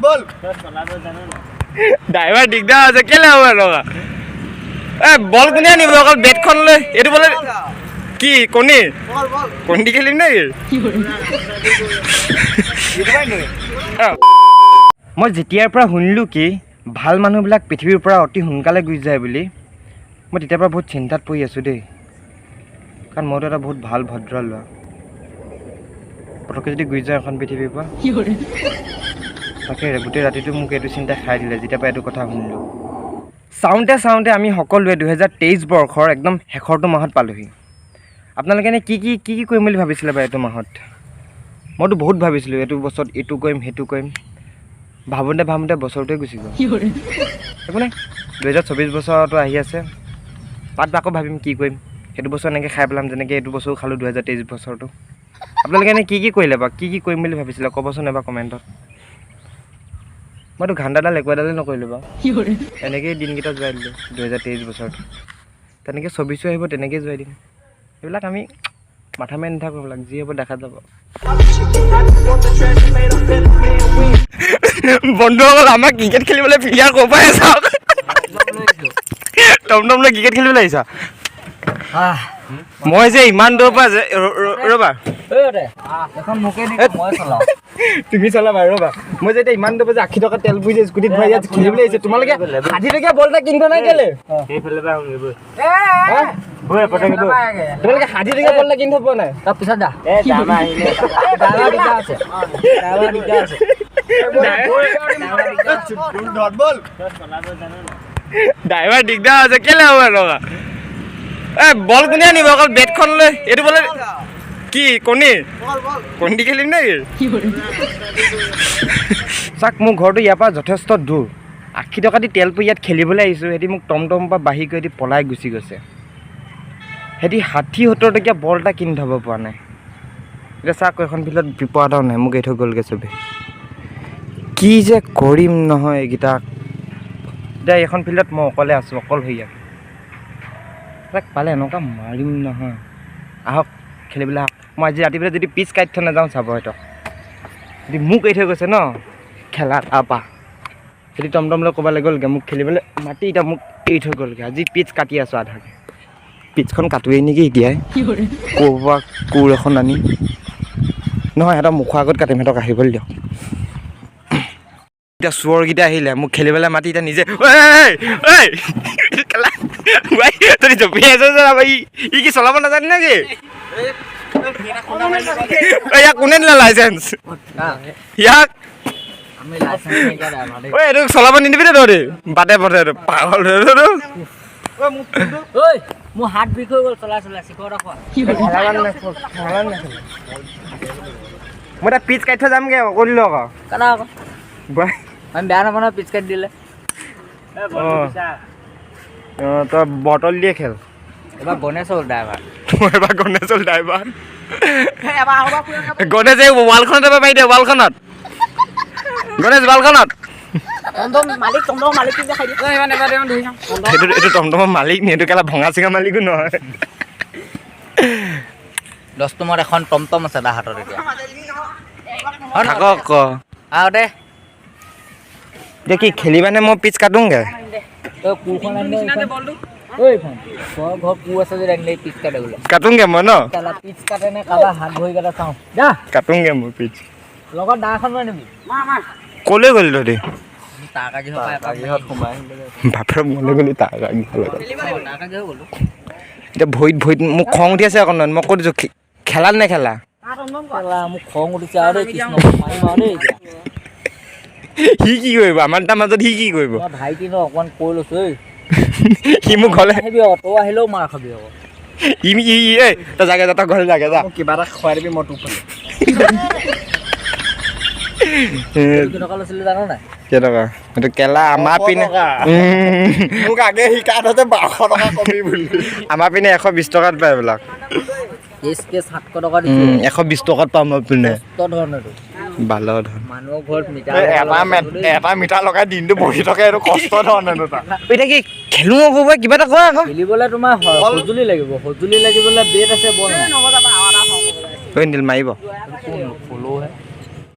বল। Driver দিগদাৰ আছে। কেলে হ'ব এনেকুৱা? এ বল কোনে আনিব? অকল বেটখন লৈ এইটো বলে কি কণী কণী দি খেলিম নেকি? অ। মই যেতিয়াৰ পৰা শুনিলোঁ কি ভাল মানুহবিলাক পৃথিৱীৰ পৰা অতি সোনকালে গুচি যায় বুলি, মই তেতিয়াৰ পৰা বহুত চিন্তাত পৰি আছোঁ দেই। কাৰণ মইতো এটা বহুত ভাল ভদ্ৰ ল'ৰা, পটককৈ যদি গুচি যাওঁ এখন পৃথিৱীৰ পৰা। তাকে গোটেই ৰাতিটো মোক এইটো চিন্তাই খাই দিলে যেতিয়াৰ পৰা এইটো কথা শুনিলোঁ। চাওঁতে চাওঁতে আমি সকলোৱে 2023 বৰ্ষৰ একদম শেষৰটো মাহত পালোহি। আপোনালোকে এনেই কি কি কৰিম বুলি ভাবিছিলে বাৰু এইটো মাহত? মইতো বহুত ভাবিছিলোঁ, এইটো বছৰত এইটো কৰিম, সেইটো কৰিম। ভাবোঁতে ভাবোঁতে বছৰটোৱে গুচি গ'ল। একো নাই, 2024 বছৰটো আহি আছে, তাত আকৌ ভাবিম কি কৰিম। সেইটো বছৰ এনেকৈ খাই পেলাম যেনেকৈ এইটো বছৰো খালোঁ 2023 বছৰটো। আপোনালোকে এনেই কি কি কৰিলে বাৰু, কি কি কৰিম বুলি ভাবিছিলে, ক'বচোন এবাৰ কমেণ্টত। মইতো ঘণ্টাডাল একো এডালেই নকৰিলোঁ বাৰু, এনেকেই দিনকেইটা যোৱাই দিলোঁ 2023 বছৰটো। তেনেকৈ 24ও আহিব, তেনেকেই যোৱাই দিম। এইবিলাক আমি মাথা মাৰি নাথাকোঁ, এইবিলাক যি হ'ব দেখা যাব। বন্ধুসকল, আমাক ক্ৰিকেট খেলিবলৈ প্লেয়াৰ ক'ৰ পৰা চাওক। টমটম লৈ ক্ৰিকেট খেলিবলৈ আহিছা? মই যে ইমান দূৰৰ পৰা যে ৰ'বা। এখন মোকে দি, মই চলাওঁ। তুমি চলাবা, ৰ'বা। মই যে এতিয়া ইমান দূৰৰ পৰা যে 80 টকা তেল পুৰি যে স্কুটিত ভৰাই ইয়াত খেলিবলৈ আহিছে, তোমালোকে 60 টকীয়া বল এটা কিনি থোৱা নাই কেলে? হা? তোমালোকে 60 টকীয়া বল এটা কিনি থব নাই? তাৰ পিছত যা, ড্ৰাইভাৰ দিগদাৰ আছে, ড্ৰাইভাৰ দিগদাৰ আছে। বল। ড্ৰাইভাৰ দিগদাৰ আছে। কেলে হ'ব এনেকুৱা? এ বল কোনে আনিব? অকল বেটখন লৈ এইটো বলে কি কণী কণী দি খেলিম নেকি? চাওক, মোৰ ঘৰটো ইয়াৰ পৰা যথেষ্ট দূৰ। 80 টকা দি তেল পুৰি ইয়াত খেলিবলৈ আহিছোঁ, সিহঁতি মোক টমটমৰ পৰা বাঢ়ি গৈ সিহঁতি পলাই গুচি গৈছে। সিহঁতি 60-70 টকীয়া বল এটা কিনি থ'ব পৰা নাই। এতিয়া চাওক, এইখন ফিল্ডত বিপদ এটাও নাই, মোক এৰি থৈ গ'লগৈ চবেই। কি যে কৰিম নহয় এইকেইটাক। এতিয়া এইখন ফিল্ডত মই অকলে আছোঁ, অকলশৰীয়া। তাক পালে এনেকুৱা মাৰিম নহয়। আহক, খেলিবলৈ আহক। মই আজি ৰাতিপুৱা যদি পিচ কাটি থৈ নাযাওঁ চাব সিহঁতক। যদি মোক এৰি থৈ গৈছে ন খেলা, তাৰপৰা যদি টমটম লৈ ক'ৰবালৈ গ'লগৈ, মোক খেলিবলৈ মাতি এতিয়া মোক এৰি থৈ গ'লগৈ। আজি পিচ কাটি আছোঁ আধাকৈ। পিচখন কাটোৱেই নেকি এতিয়াই, ক'ৰবাৰ কোৰ এখন আনি? নহয়, সিহঁতৰ মুখৰ আগত কাটিম, সিহঁতক আহিবলৈ দিয়ক। এতিয়া চোৰকেইটা আহিলে, মোক খেলিবলৈ মাতি এতিয়া নিজে ঐ ঐ কেলা, ভাই, তই জঁপিয়াই আছ যে, ই কি চলাব নাজানে নেকি? ঐ, ইয়াক কোনে দিলে লাইচেঞ্চ ইয়াক? আমি লাইচেঞ্চ নাইকিয়া ড্ৰাইভাৰ দেই। ঐ, এইটো চলাব নিদিবি দে তহঁতি বাটে পথে, এইটো পাগল এইটো। ঐ, মোৰ হাত বিষ হৈ গ'ল চলাই চলাই। চিখৰ এটা খোৱা। মই এতিয়া পিচ কাটি থৈ যামগৈ আকৌ, কৈ দিলোঁ আকৌ। কাটা আকৌ। বাই। আমি বেয়া নাপাওঁ নহয় পিচ কাটি দিলে। অঁ অঁ তই বটল দিয়ে খেল। এবাৰ গণেশ হ'ল ড্ৰাইভাৰ। মই এবাৰ গণেশ হ'ল ড্ৰাইভাৰ। গণেশ, এই ৱালখনত এবাৰ মাৰি দে, ৱালখনত। গণেশ, ৱালখনত। মালিক, টমটমৰ মালিক দেখাই দিয়ে। এইটো টমটমৰ মালিক নি? এইটো কেলা ভঙা চিঙা মালিকো নহয়। 10 টমত এখন টমটম আছে তাৰ হাতত এতিয়া। থাকক ক। আহ দে। এতিয়া কি খেলিবানে মই পিচ কাটোংগে? তই কোৰখন আনি দে এইখন। ঐ, এইখন ঘৰ ঘৰ কোৰ আছে যদি আনি দে, পিচ কাটে বোলে। কাটোংগে মই ন? কেলা, পিচ কাটে নে কাৰোবাৰ হাত ভৰি কাটে চাওঁ যা। কাটোংগে মই পিচ। লগত দা এখন লৈ আনিবি। ক'লৈ গ'লি তহঁতি? তাৰকা গৃহ। সোমাই। বাপৰে, মনে গ'লি তাৰ লগত। তাৰকা গৃহ গ'লো। এতিয়া ভৰিত মোক খং উঠি আছে অকণমান। মই কৈ দিছোঁ, খেলা নে খেলা? কেলা, মোক খং উঠিছে আৰু দেই কৃষ্ণ, মাৰিম আৰু দেই এতিয়া। সি কি কৰিব আমাৰ তাৰ মাজত? সি কি কৰিব? মই ভাইটি ন, অকণমান কৈ লৈছো ঐ। সি মোক ঘৰলৈ আহিবি, অটো আহিলেও মাৰ খাবি আকৌ। ই ই ই, এই তই জাগে যা, তই ঘৰলৈ জাগে যা। মোক কিবা এটা খুৱাই দিবি, মই তোক ফালে। কেইটকা লৈছিলো জান নাই? কেইটকা এইটো কেলা? আমাৰ পিনে মোক আগে শিকাই থৈছে 1200 টকা কবি বুলি। আমাৰ পিনে 120 টকাত পায় এইবিলাক। কেচ কেচ 700 টকা দিছো। 120 টকাত পাম আমাৰ পিনে। কষ্ট ধৰণ এইটো। বালৰ ধন। মানুহৰ ঘৰত মিটাৰ। এটা মিটাৰ লগাই দিনটো বহি থকা, এইটো কষ্ট ধৰণে এটা। এতিয়া কি খেলো আকৌ বা কিবা এটা কৰা আকৌ। খেলিবলৈ তোমাৰ সঁজুলি লাগিব, সঁজুলি লাগিবলৈ বেট আছে, বল নাই। ঐ নীল, মাৰিব। ফলৌহে।